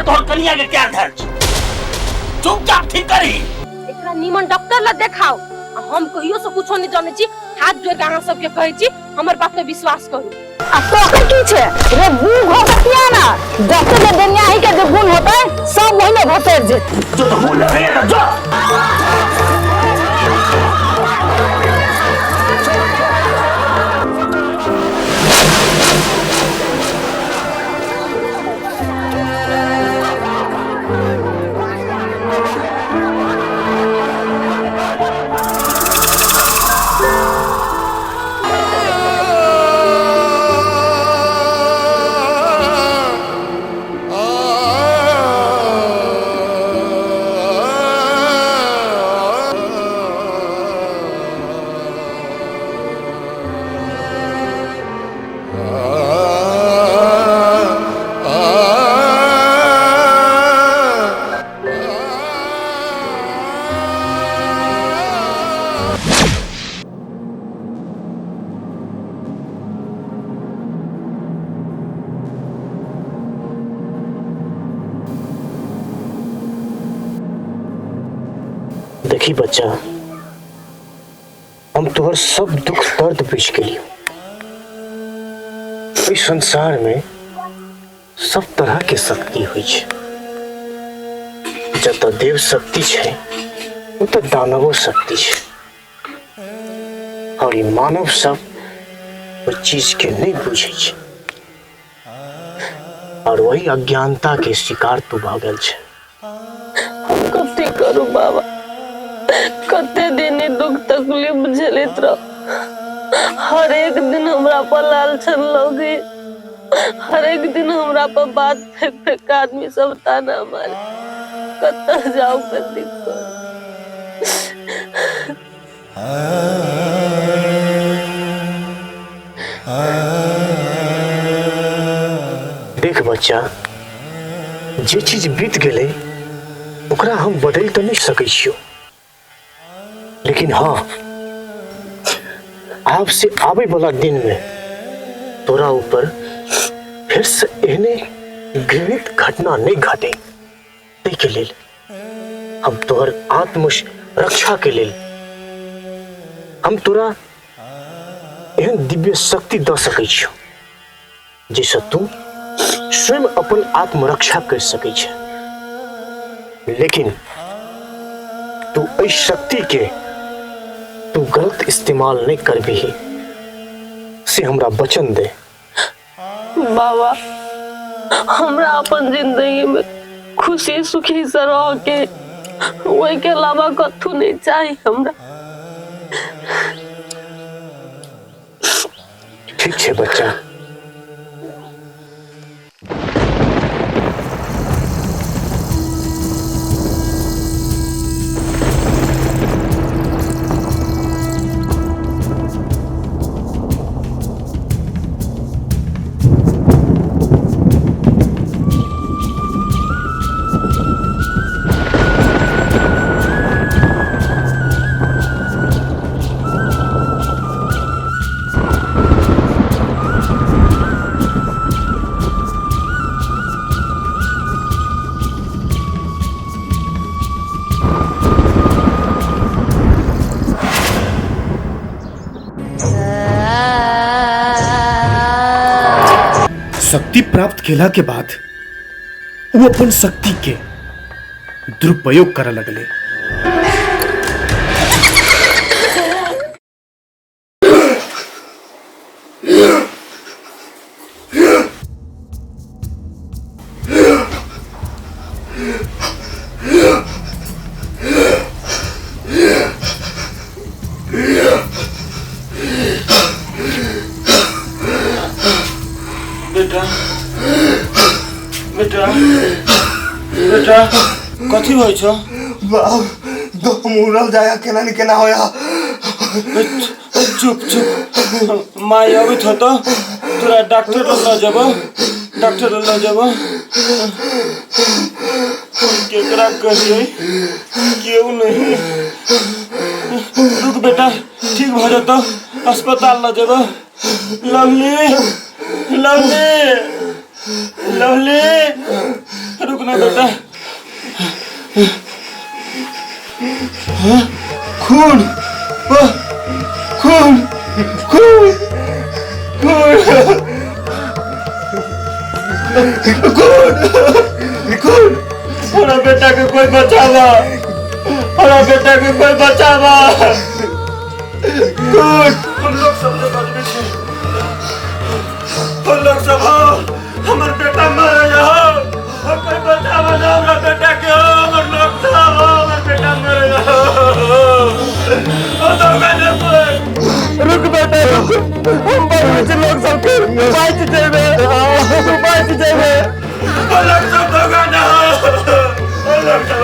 तोहर कनिया के क्या धर छै चुपचाप ठीक करी। एकरा नीमन डॉक्टर ला देखाओ। आ हम कहियो से कुछो नहीं जानै छी, हाथ जोड़ के अहाँ सबके कहै छी, हमर बात पे विश्वास करू। आ तोहर की छै रे बूढ़ हो के किया ना डॉक्टर ने देनियाही के जे गुण होतै सब ओहिमे घोसरि जेतै। जो तो मुंह लगे तो जो। देखी बच्चा, हम तोहर सब दुख दर्द बुझि गेलियौ। एहि संसार में सब तरह के शक्ति होइ छै। जतऽ देव शक्ति छै ओतऽ दानवो शक्ति छै, और ई मानव सब ओहि चीज के नहि बुझै छै, और वही अज्ञानता के शिकार तू भऽ गेल छै। हम कथी करू बाबा, कते दिन ई दुख तकलीफ झेलैत रह। हर एक दिन हमरा पर लालछन लगे, हर एक दिन हमरा पर बात फेंक फेंक के आदमी सब ताना मारे। कतऽ जाउ, कथी करू। देख बच्चा, जे चीज बीत गेलै ओकरा हम बदलि तऽ नहि सकै छियौ, लेकिन हाँ, आब से आबै वाला दिन में तोरा ऊपर फिर से एहने घृणित घटना नहीं घटे, ताहिके लेल हम तोहर आत्म रक्षा के लेल हम तोरा एहन दिव्य शक्ति दऽ सकै छियौ जाहिसँ तू स्वयं अपन आत्मरक्षा कर सकै छै। लेकिन तू एहि शक्ति के तू गलत इस्तेमाल नहीं करबिही, से हमरा वचन दे। बाबा, हमरा अपन जिंदगी में खुशी सुखी से रह के ओहि के अलावा कथू नहीं चाही हमरा। ठीक छै बच्चा। शक्ति प्राप्त केला के बाद वो अपन शक्ति के दुरुपयोग करे लगले। बेटा, बेटा, बेटा, कथी होइ छौ? बाप, दम उड़ल जाया, केना ने केना होया। चुप चुप, माय अबैत होतो, तोरा डॉक्टर लग लऽ जेबो, डॉक्टर लग लऽ जेबो। केकरा कहियै, केओ नहीं। रुक बेटा, ठीक भऽ जेतौ, अस्पताल लऽ जेबो। Lovely, lovely, lovely, रुक ना बेटा। हाँ? खून, वाह, खून खून खून खून खून। हमारा बेटा के कोई बचावा, हमारा बेटा के कोई बचावा। खून। हम लोग सब आदमी छे, हम लोग सब हो, हमर बेटा मर जाओ, हम कोई बचावा ना हमरा बेटा के हो, हमर लोग सब हो, हमर बेटा मर जाओ। ओ तो मैंने कोई रुक बेटा रुक, हम बहुत लोग सब के बच जेबे, तू बच जेबे। हम लोग सब भगवान हो, हम लोग सब।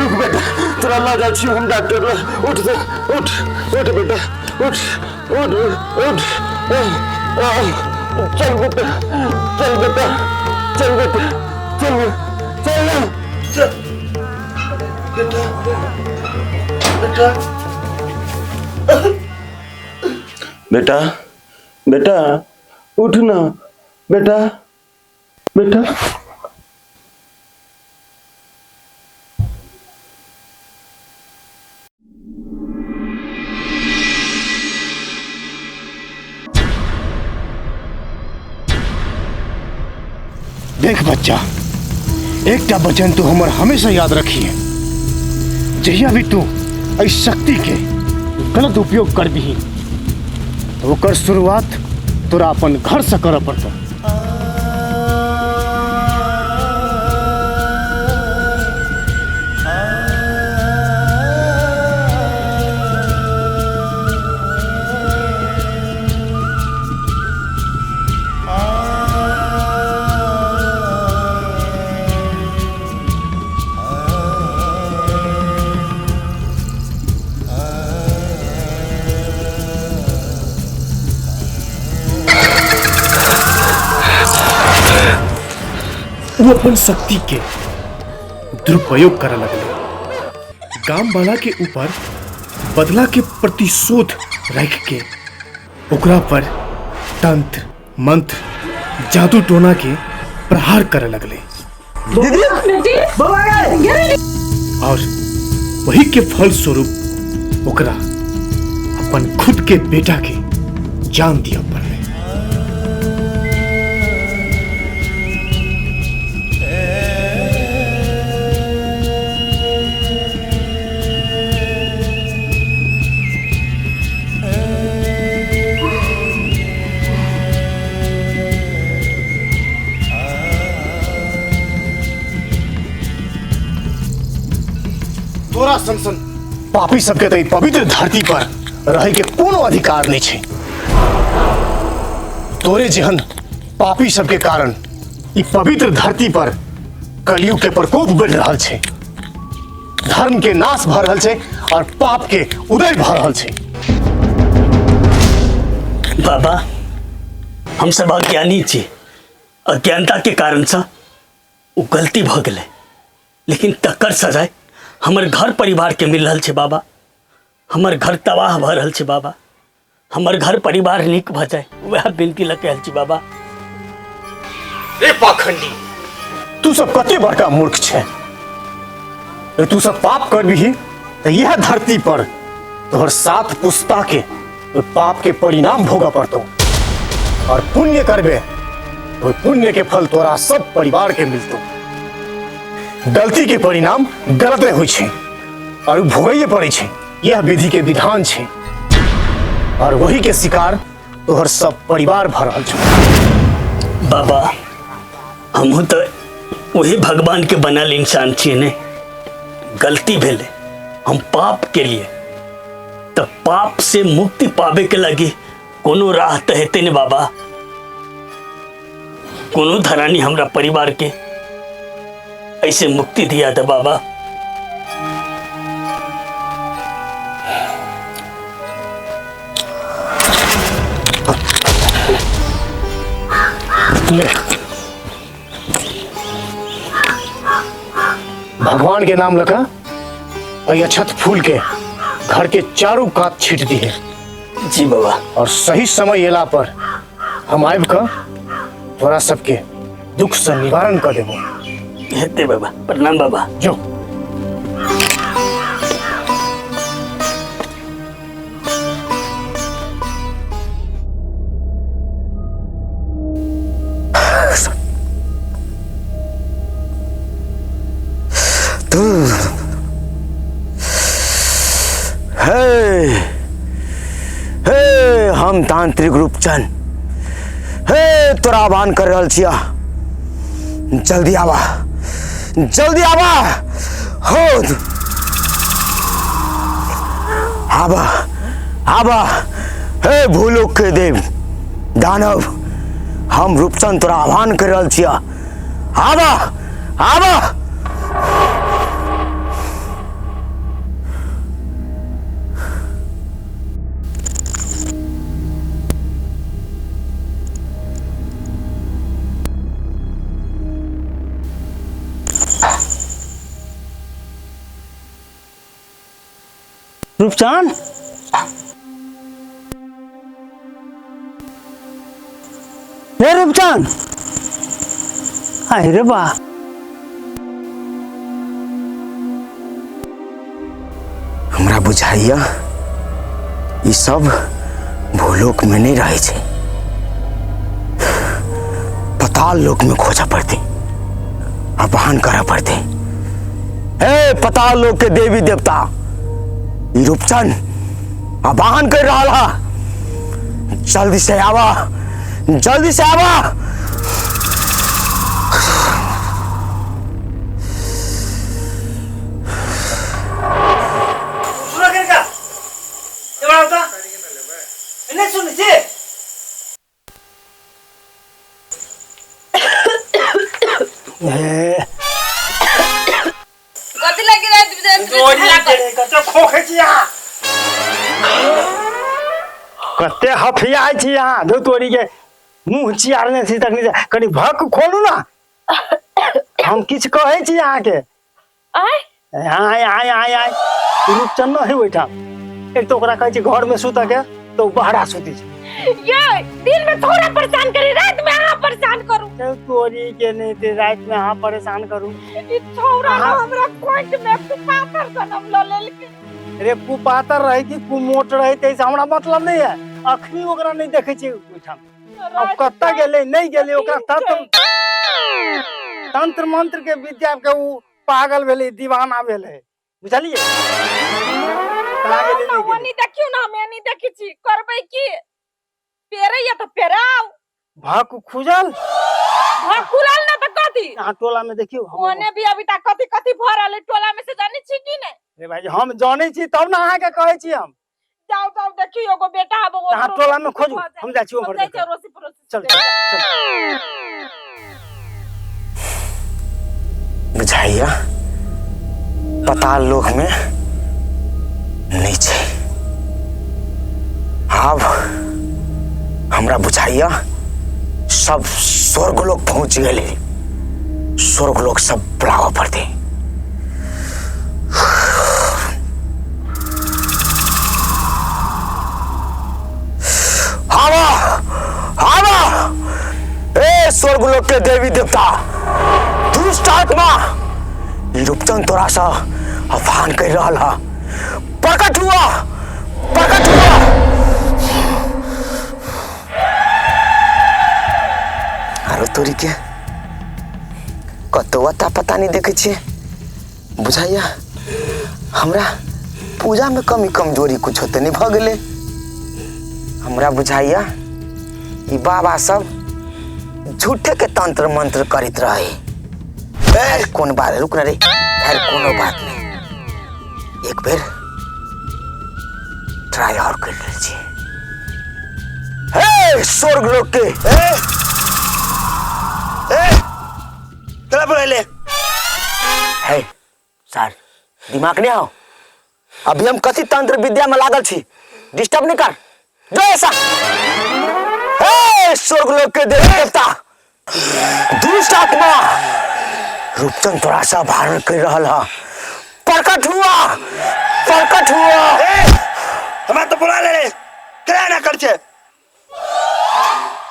रुक बेटा, तोरा लऽ जाइ छी हम डॉक्टर लग। उठ उठ उठ बेटा, उठ उठ उठ। चल बेटा, चल बेटा, चल बेटा, चल चल चल बेटा, बेटा बेटा बेटा उठ ना बेटा, बेटा। देख बच्चा, एकटा वचन तू हमर हमेशा याद रखिए, जहिया भी तू एहि शक्ति के गलत उपयोग करबिही तो ओकर शुरुआत तोरा अपन घर से करऽ पड़तौ। वो अपन शक्ति के दुरुपयोग करऽ लगले। गाम वाला के ऊपर बदला के प्रतिशोध रख के ओकरा पर तंत्र मंत्र जादू टोना के प्रहार करे लगले। और वही के फल स्वरूप ओकरा अपन खुद के बेटा के जान दिया पड़ले। तोरा सन सन पापी सबके तो पवित्र धरती पर रहे के कोनो अधिकार नहीं छे। तोरे जेहन पापी सबके कारण ई पवित्र धरती पर कलयुग के प्रकोप बढ़ रहा छे, धर्म के नाश भ रहल छे और पाप के उदय भ रहल छे। बाबा, हम सब अज्ञानी छी, अज्ञानता के कारण से वो गलती भ गेलै, लेकिन तकर सजाय हमर घर परिवार के मिल रहल छे बाबा। हमर घर तबाह भ रहल छे बाबा, हमर घर परिवार नीक भ जाए वह विनती लग रहल छी बाबा। रे पाखंडी, तू सब कते बड़का मूर्ख छे। तू सब पाप करबिही तो यह धरती पर तोहर सात पुस्ता के पाप के परिणाम भोगऽ पड़तौ, और पुण्य करबे तो पुण्य के फल तोरा सब परिवार के मिलतौ। गलती के परिणाम गलत होइ छै और भोगैये पड़ै छै, यह विधि के विधान छै और वही के शिकार तोहर सब परिवार भ रहल छौ। बाबा, हमहूँ तो वही भगवान के बनल इंसान छियै ने, गलती भेलै, हम पाप के लिए, तो पाप से मुक्ति पावे के लगी कोनो राह तो हेतै ने बाबा? कोनो धरानी हमरा परिवार के ऐसे मुक्ति दिया था बाबा। ले, भगवान के नाम लगा और अक्षत फूल के घर के चारों कात छीट दी है। जी बाबा। और सही समय एला पर हम आबि कऽ तोरा सबके दुख से निवारण कऽ देबो। हेतै बाबा, प्रणाम बाबा। जो। हे हे, हम तांत्रिक रूपचंद हे तोरा आह्वान कर रहल छिया, जल्दी आवा, जल्दी आवा, हो आवा आवा। हे भूलोक के देव दानव, हम रूपचंद तोरा आह्वान कर रहल छिया, आवा आवा। रूपचंद, हे रूपचंद, अरे बा, हमरा बुझाइया ई सब भूलोक में नहीं रहे छै, पताल लोक में खोजऽ पड़तै, आह्वान करऽ पड़तै। हे पताल लोक के देवी देवता, ई रूपचंद आह्वान कर रहा हा, जल्दी से आवा, जल्दी से आवा। कथी लगी राति में कते खोखे छी अहाँ, कते हफियाइ छी अहाँ, धू तोरी के मुँह चियारने छी तखनी से। कनी भक खोलू ना, हम किछु कहै छी अहाँके। आय आय आय आय आय, रूपचंद है ओहिठाम, एक तो ओकरा कहै छी घर में सुतऽ के तो बहरा सुती छै। ये दिन में थोड़ा परेशान करी, रात में अहाँ परेशान करू। चल तोरी के नहीं ते रात में अहाँ परेशान करू। ई छौड़ा ना हमरा कोट में कुपातर जनम ल लेलकै। रे कुपातर रहे कि कुमोट रहे तैसे हमरा मतलब नहीं है, अखनी ओकरा नहीं देखे छी ओहिठाम। अब कतऽ गेलै नहीं गेलै, ओकरा तंत्र तंत्र मंत्र के विद्या के उ पागल भेलै, दीवाना भेलै, बुझलियै? कहाँ गेलै नहीं गेलै। ओनी देखियौ ना, हम एनी देखै छी, करबै की? पेरैया तऽ पेराउ। भक खुजल, भक खुलल ना तऽ कथी? अहाँ टोला में देखियौ, हम ओने भी अभी तक कथी कथी भरल है टोला में से जानै छी की नहीं? रे भाई हम जानै छी तब ना अहाँके कहै छी हम। जाओ जाओ देखियौ, एगो बेटा हब, अहाँ टोला में खोजू, हम जाइ छी हम उम्हर जाइ छी देखै। अड़ोसी पड़ोसी। चल चल चल। बुझाइया पताल लोक में नहीं छै। आब हमरा बुझाइया सब स्वर्ग लोक पहुंच गेलै, स्वर्ग लोक सब बुलाबऽ पड़तै। आवा आवा, ए स्वर्ग लोक के देवी देवता, दुष्ट आत्मा, ई रूपचंद तोरा सँ आह्वान कर रहल हा, प्रकट हुआ, प्रकट हुआ। आरो तोरी के कतौ अता पता नहीं देखे छियै, बुझाइया हमरा पूजा में कमी कमजोरी कुछ होते नहीं भऽ गेलै। हमरा बुझाइया ई बाबा सब झूठे के तंत्र मंत्र करैत रहे। खैर कोन बात, रुक ना रे, खैर कोनो बात नहीं, एक बेर ट्राई और कर ले छी। हे स्वर्ग लोक के, ए ए चला बोले हे सर, दिमाग नहीं आओ, अभी हम कथी तंत्र विद्या में लागल छी, डिस्टर्ब नहीं कर, जो ऐसा। हे स्वर्ग लोक के देवी देवता, दुष्ट आत्मा, रूपचंद तोरा सँ भारण कर रहल हा, प्रकट हुआ, प्रकट हुआ। ए हमरा तो बुला ले रे, केना ना कर छे?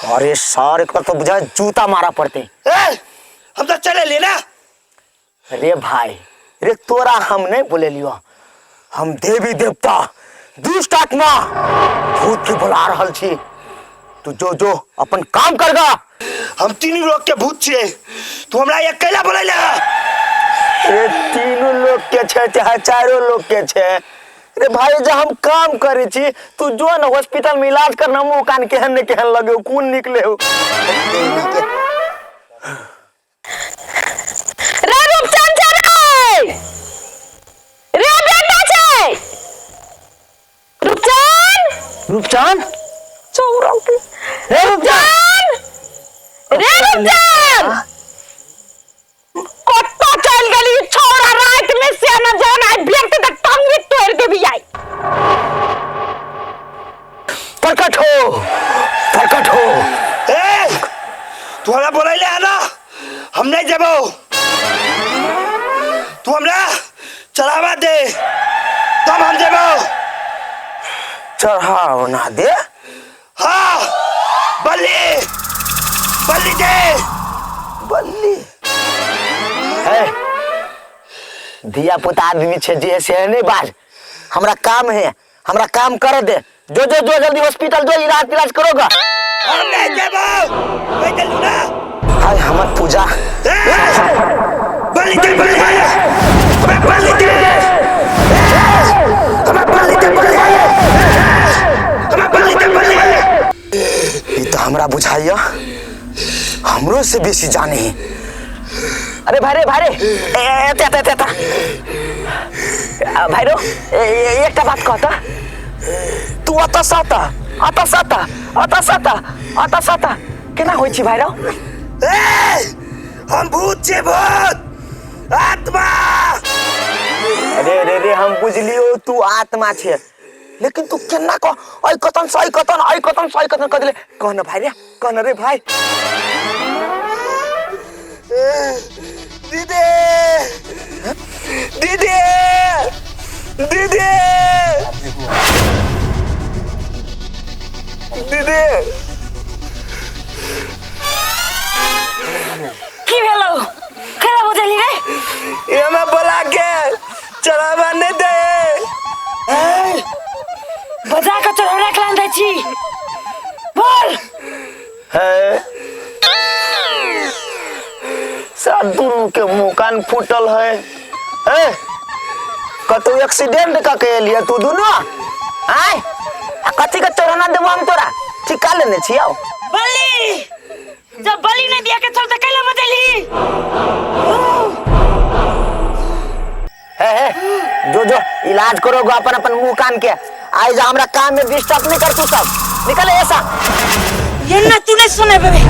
अरे सर एक तो बुझा जूता मारा पड़ते। ए, हम तो चले ले ना। रे भाई रे तोरा हम नहीं बोले लियो, हम देवी देवता दुष्ट आत्मा भूत के बुला रहल छी। तू जो जो अपन काम करगा। हम तीनों लोग के भूत छियै, तू हमरा अकेला बोलैले है। रे तीनों लोग के छे चाहे चारों लोग के छे। रे भाई जब हम काम करे छी तू जो न हॉस्पिटल में इलाज करना मुंह कान केहन ने केहन लगे खून निकले हो। रे रूपचंद छै रे, रे बेटा छै रूपचंद। रूपचंद चौरा के रे रूपचंद रे रूपचंद कत्तो चल गेली छौड़ा रात में से न जान आई व्यक्ति त टंगी तोड़ देबी आई। प्रकट हो प्रकट हो। ए तू हमरा बोलैले है ना, हम नहीं जेबो, तू हमरा चढ़ावा दे तब हम जेबो। चढ़ावना दे? हाँ बल्ली बल्ली दे। बल्ली है धिया पुता आदमी छे जे से नहीं बाज, हमरा काम है हमरा काम कर दे। जो जो जो जल्दी हॉस्पिटल जो इलाज इलाज करोगा। हम नहीं जेबो, मैं चलू ना। हाय हमर पूजा। बल्ली दे बल्ली अबे बल्ली दे अबे बल्ली दे बल्ली अबे बल्ली दे बल्ली। ई तो हमरा बुझाइया हमरो से बेसी जाने है। अरे भाई रे भाई रे एते एते एते भाई रो एकटा बात कहता तू अत सता अत सता अत सता अत सता केना होइ छी भाई रो? ए हम भूत छे भूत आत्मा। अरे रे रे हम बुझलियो तू आत्मा छे, लेकिन तू केना कह ऐ कतन सही कतन ऐ कतन सही कतन कह देले। कह न भाई रे कह न रे भाई। दीदी दीदी दीदी दीदी की भेलो केना बजली रे? ये हमें बोला के चढ़ावा नहीं दे। बजा के चढ़ौना के लान दै छी बोल। है सब दुनू के मुंह कान फूटल है। ए कतौ एक्सीडेंट क के एलियै तू दुनू आय आ कथी के चढ़ौना देबो हम तोरा ठिका लेने छियौ। बलि जब बलि नहीं दिया के चल त कैला बजली? हे हे जो जो इलाज करोगे अपन अपन मुंह कान के आई जा हमरा काम में डिस्टर्ब नहीं कर तू सब निकल ऐसा। ये ना तू नहीं सुने बेबे।